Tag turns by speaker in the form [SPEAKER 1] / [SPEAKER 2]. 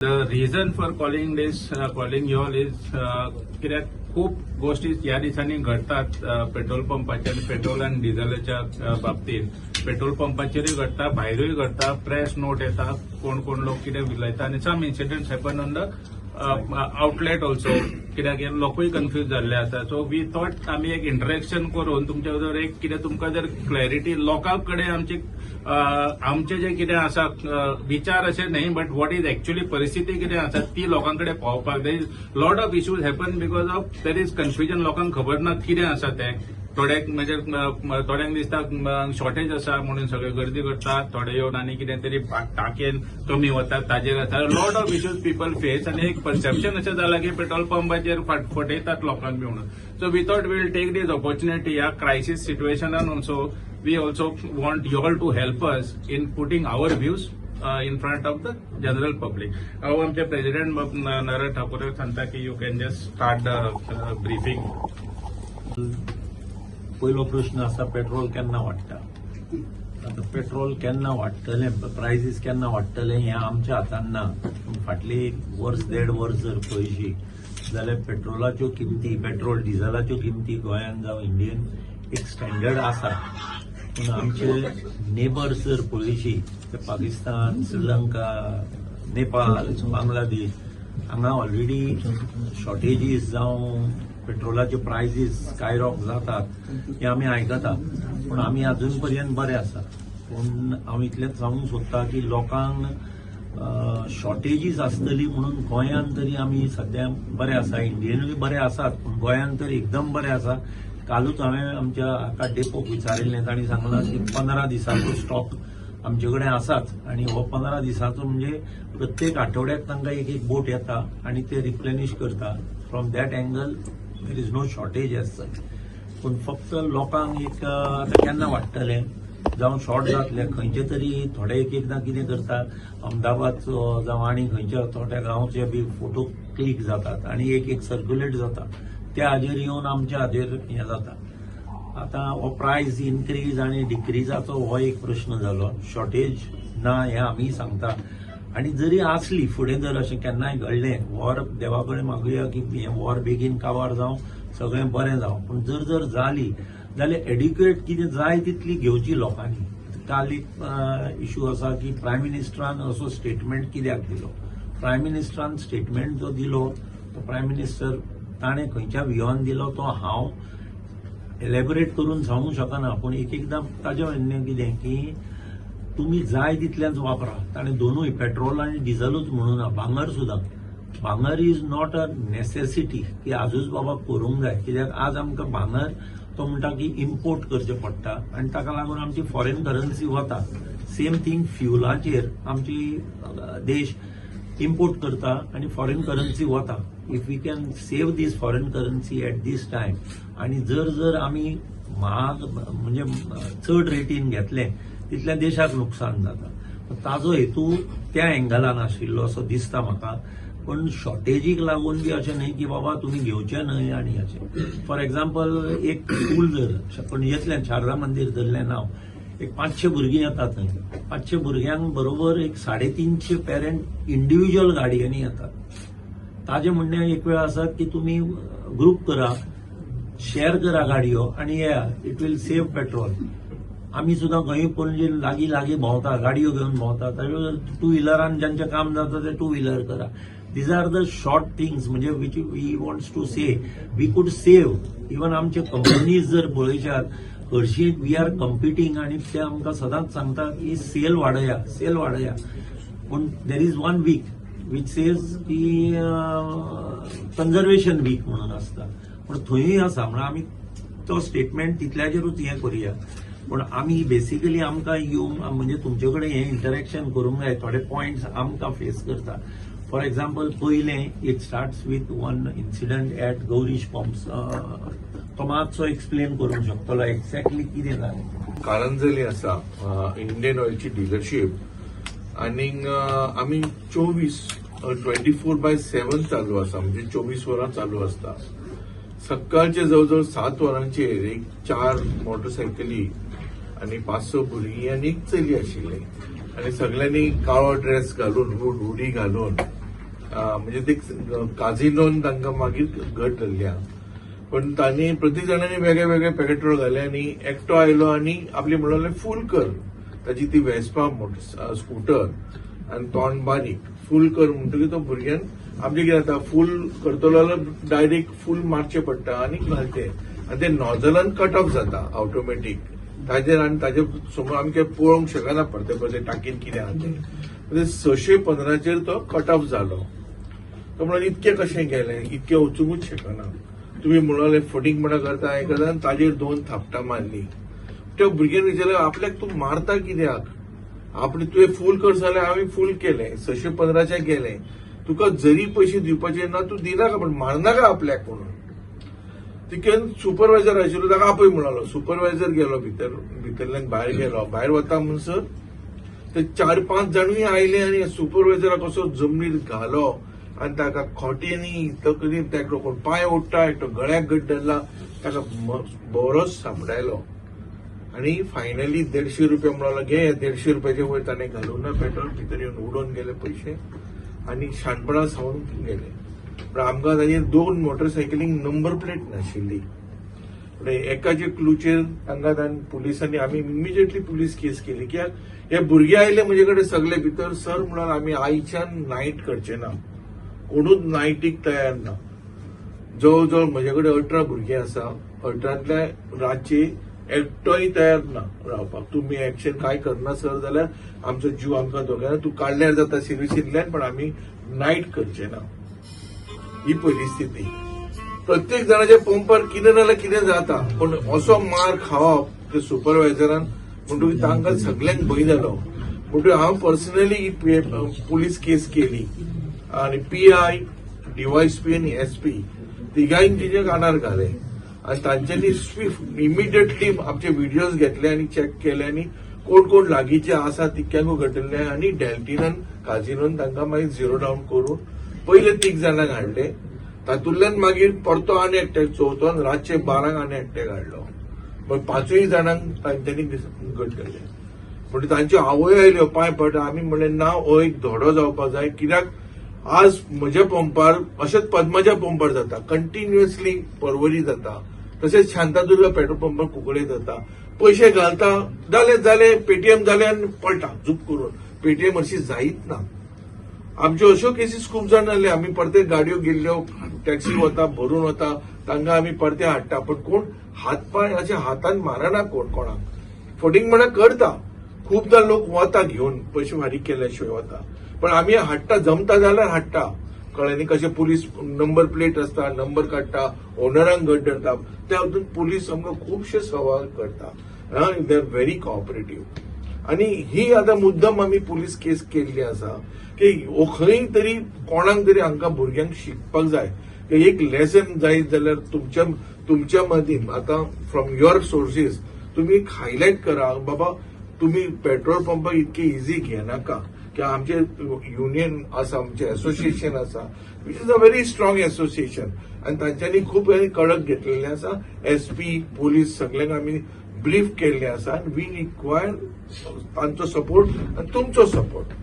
[SPEAKER 1] The reason for calling you all is कित्याक खूब गोष्टी ह्या दिसांनी घडतात पेट्रोल पंपाचेर, पेट्रोल आनी डिझलाच्या बाबतीत. पेट्रोल पंपाचेरूय घडटा, भायरूय घडटा. प्रेस नोट येता, कोण कोण लोक कितें उलयता आनी some incidents happen on the outlet also, कित्याक हे लोकूय कन्फ्यूज जाल्ले आसा. सो we thought आमी एक इंटरेक्शन करून तुमच्या बरोबर एक कितें तुमकां जर क्लॅरिटी लोकां कडेन आमची आमचे जे कितें आसा विचार अशे न्हय, बट what is actually परिस्थिती कितें आसा ती लोकां कडेन पावोवपाक. There is lot of issues happen because of there is confusion. लोकांक खबर ना कितें आसा तें. थोड्याक म्हणजे थोड्यांक दिसता शॉर्टेज आसा म्हणून सगळे गर्दी करतात. थोडे येवन आनी कितें तरी टाकयेन कमी वतात, ताजेर आसा. Lot of issues people face आनी एक परसेप्शन अशें जालां की पेट्रोल पंपाचेर फटयतात लोकांक बी म्हणून. So we thought we'll take this opportunity. ह्या crisis सिट्युएशनान also we also want you all to help us in putting our views in front of the general public. हांव आमचे प्रेसिडेंट नरहर ठाकूर सांगता की you can just start the briefing.
[SPEAKER 2] पयलो प्रश्न आसा, petrol केन्ना वाडटा? आतां पेट्रोल केन्ना वाडटलें, प्रायसीस केन्ना वाडटलें हें आमच्या हातान ना. पूण फाटली एक वर्स, देड वर्स जर पळयशी जाल्यार पेट्रोलाच्यो किमती, पेट्रोल डिझलाच्यो किमती गोंयान जावं इंडियेन एक स्टँडर्ड आसा. पूण आमचे नेबर्स जर पळयशी ते पाकिस्तान, श्रीलंका, नेपाळ, बांगलादेश हांगा ऑलरेडी शॉर्टेजीस जावं पेट्रोलाच्यो प्रायसीस स्कायरॉक जातात हें आमी आयकता. पूण आमी अजून पर्यंत बरे आसा. पूण हांव इतलेंच सांगूंक सोदता की लोकांक शॉर्टेजीस आसतली म्हणून गोंयांत तरी आमी सद्या बरे आसा. इंडियनूय बरे आसात, पूण गोंयांत तर एकदम बरे आसा. कालूच हांवें आमच्या हाका डेपोक विचारिल्लें, तांणी सांगलां की 15 दिसांचो स्टॉक आमचे कडेन आसाच आनी हो 15 दिसांचो म्हणजे प्रत्येक आठवड्याक तांकां एक एक बोट येता आनी ते रिप्लेनिश करता. From that angle there is no shortage as such. पूण फक्त लोकांक एक आतां केन्ना वाडटलें जावं शॉर्ट जातलें खंयचे तरी. थोडे एक एकदां कितें करता, अहमदाबादचो जावं आनी खंयच्या थोड्या गांवचे बी फोटो क्लिक जातात आनी एक एक सर्क्युलेट जाता. त्या हाजेर येवन आमच्या हाजेर हें जाता. आतां हो प्रायस इनक्रीज आनी डिक्रीजाचो हो एक प्रश्न जालो. शॉर्टेज ना हें आमी सांगता आनी जरी आसली, फुडें जर अशें केन्नाय घडलें, वॉर, देवा कडेन मागुया की हें वॉर बेगीन काबार जावं, सगळें बरें जावं, पूण जर जर जाली जाल्यार एडिक्वेट कितें जाय तितली घेवची लोकांनी. काल एक इशू आसा की प्रायम मिनिस्टरान असो स्टेटमेंट कित्याक दिलो. प्रायम मिनिस्टरान स्टेटमेंट जो दिलो तो प्रायम मिनिस्टर ताणें खंयच्या विवान दिलो तो हांव एलेबोरेट करून सांगूंक शकना. पूण एक एकदां ताजें म्हणणें कितें की तुमी जाय तितलेंच वापरा. ताणें दोनूय पेट्रोल आनी डिझलूच म्हणूना, भांगर सुद्दां. भांगर is not a necessity की आजूच बाबा करूंक जाय, कित्याक आज आमकां भांगर तो म्हणटा की इम्पोर्ट करचें पडटा आनी ताका लागून आमची फॉरेन करन्सी वता. सेम थींग फ्युलाचेर आमची देश इम्पोर्ट करता आनी फॉरेन करन्सी वता. If we can save this foreign currency at this time आनी जर जर आमी महाग म्हणजे चड रेटीन घेतले, तितल्या देशाक नुकसान जाता. ताजो हेतू त्या एंगलान आशिल्लो असो दिसता म्हाका. पण शॉर्टेजीक लागून बी अशें न्हय की बाबा तुमी घेवचे न्हय. आनी अशें फॉर एग्जाम्पल एक स्कूल जर पणजेंतल्यान शारदा मंदीर धरलें नांव, एक 500 भुरगीं येतात थंय. 500 भुरग्यांक बरोबर एक 350 पेरंट इंडिव्हिज्युअल गाडयांनी येतात. ताजें म्हणणें एक वेळ आसा की तुमी ग्रूप करा, शेअर करा गाडयो आनी येया, it will save petrol. आमी सुद्दां खंय पणजे लागीं लागीं भोंवता, गाडयो घेवन भोंवता. टू व्हिलरान ज्यांचें काम जाता ते टू व्हिलर करा. These are the short things म्हणजे which we wants to say we could save. Even आमचे कंपनीज जर पळयशात, हरशीं we are competing आनी ते आमकां सदांच सांगता की सेल वाडया, सेल वाडया. पूण there is one week which says की कन्झर्वेशन वीक म्हणून आसता, पूण थंयूय आसा. म्हणून आमी तो स्टेटमेंट तितल्याचेरूच हें करुया. पूण आमी बेसिकली आमकां येवन म्हणजे तुमचे कडेन हें इंटरेक्शन करूंक जाय. थोडे पॉयंट्स आमकां फेस करता. फॉर एग्जाम्पल पयलें, it starts with one incident at Gaurish Pumps. तो मातसो एक्सप्लेन करूंक शकतलो एक्झॅक्टली कितें जालें?
[SPEAKER 3] कारंजली आसा इंडियन ऑइलची डिलरशीप आनीक आमी 24, 24/7 चालू आसा, म्हणजे 24 वरां चालू आसता. सकाळचे जवळ जवळ 7 वरांचेर एक चार मोटरसायकली आनी पांच स भुरगीं आनी एक चली आशिल्ली आनी सगळ्यांनी काळो ड्रेस घालून, हुडी घालून. म्हणजे ते काजिनोन तांकां मागीर घट धरली आहा. पण तांणी प्रत्येक जाणांनी वेगळे वेगळे पेट्रोल घाले आनी एकटो आयलो आनी आपली म्हणलें फूल कर. ताची ती वेस्पा मोटर स्कुटर आनी तोंड बारीक, फूल कर म्हणटकीर तो भुरग्यान आमचें कितें जाता, फूल करतलो जाल्यार डायरेक्ट फूल मारचें पडटा आनी घालचें आनी ते नॉझलान कट ऑफ जाता ऑटोमॅटीक ताजेर आनी ताजे समोर आमी काय पळोवंक शकना परते परते टाकीन कितें आहा तें. म्हणजे 615चेर तो कट ऑफ जालो. तो म्हणून इतकें कशें गेलें, इतकें वचूंकूच शकना तुमी. म्हणले फटींगपणा करता, हें करता आनी ताजेर दोन थापटां मारली. त्या भुरग्यान विचारलें, आपल्याक तूं मारता कित्याक? आपणे तुवें फूल कर जाल्यार हांवें फूल केलें, 615चें गेलें. तुका जरी पयशे दिवपाचे ना तूं दिनाका, पण मारनाका आपल्याक म्हणून. तिकेन सुपरवायझर आशिल्लो, ताका आपय म्हणालो. सुपरवायझर गेलो भितर, भितरल्यान भायर गेलो. भायर वता म्हणसर ते चार पांच जाणूय आयले आनी सुपरवायझराक कसो जमनीर घालो आनी ताका खोट्यांनी तकली, एकटो कोण पांय ओडटा, एकटो गळ्याक घट धरला, ताका बरोच सांपडायलो. आनी फायनली 150 रुपया म्हणालो, घे 150 रुपयाचे वयर ताणें घालून ना पेट्रोल, भितर येवन उडोवन गेले पयशे आनी शाणपणा सावन गेले. पण आमकां ताजेर दोन मोटरसायकलींक नंबर प्लेट नाशिल्ली. पूण एकाचे क्लूचेर तांकां तांणी पुलिसांनी आमी इमिजिएटली पुलीस केस केली. कित्याक हे भुरगे आयले म्हजे कडेन सगळे भितर, सर म्हणून आमी आयच्यान नायट करचे ना, कोणूच नायटीक तयार ना. जवळ जवळ म्हजे कडेन 18 भुरगीं आसा, 18तल्या रातची एकटोय तयार ना रावपाक. तुमी एक्शन काय करना सर जाल्यार आमचो जीव आमकां धोक्यान, तूं काडल्यार जाता सिर्विसींतल्यान, पण आमी नायट करचे ना. ही परिस्थिती प्रत्येक जाणाच्या पंपार कितें ना जाल्यार कितें जाता. पण असो मार खावप ते सुपरवायझरान म्हणटकीर तांकां सगल्यांक भंय जालो. म्हणटकीर हांव पर्सनली पुलीस केस केली आनी पीआय, डीवायएसपी आनी एसपी तिगांयचे कानार घाले आनी तांच्यांनी स्विफ्ट इमिडिएटली आमचे व्हिडियोज घेतले आनी चॅक केले आनी कोण कोण लागींचे आसा तितक्यांकूय घडले आनी डेल्टिनान काजिनोन तांकां मागीर झिरो डावन करून पयले तीग जाणांक हाडले. तातूंतल्यान मागीर परतो आनी एकट्याक चवथो आनी रातचे 12ंक आनी एकट्याक हाडलो. मागीर पांचूय जाणांक तांच्यांनी घट धरले. म्हणजे तांच्यो आवय आयल्यो, पांय पडटा. आमी म्हणलें ना, हो एक धडो जावपाक जाय. कित्याक आज म्हज्या पंपार अशेंच पद्माच्या पंपार जाता कंटिन्युअसली, परवरी जाता, तशेंच शांतादुर्गा पेट्रोल पंपार कुंकळे जाता. पयशे घालता, जाले जाले, पेटीएम जाले आनी पळटा झूप करून. पेटीएम अशी जायत ना. आमच्यो अश्यो केसीस खूब जाण जाल्ले. आमी परते गाडयो गेल्ल्यो, टॅक्सी वता, भरून वता, तांकां आमी परते हाडटा. पण कोण हात पांय अशे हातान मारना कोण कोणाक, फटींगपणा करता. खूपदां लोक वता घेवन, पयशे फारीक केल्या शिवाय वता. पण आमी हाडटा, जमता जाल्यार हाडटा. कळ्ळें न्ही? कशें पुलीस नंबर प्लेट आसता, नंबर काडटा, ओनरांक घट धरता. त्या हातून पुलीस आमकां खुबशे सवाल करता. They are very cooperative. आणि ही आतां मुद्दम आमी पुलीस केस केल्ली आसा की हो खंय तरी कोणाक तरी हांकां भुरग्यांक शिकपाक जाय की एक लेसन जायत जाल्यार तुमच्या तुमच्या मदीं आतां फ्रॉम your sources तुमी एक हायलायट करा, बाबा तुमी पेट्रोल पंपाक इतके इझी घेनाका की आमचे युनियन आसा, आमचे एसोसिएशन आसा, which is a very strong association आनी तांच्यांनी खूब कडक घेतलेले आसा. एसपी, पुलीस सगल्यांक आमी ब्रीफ केल्ले आसा आनी we require तांचो सपोर्ट आनी तुमचो सपोर्ट.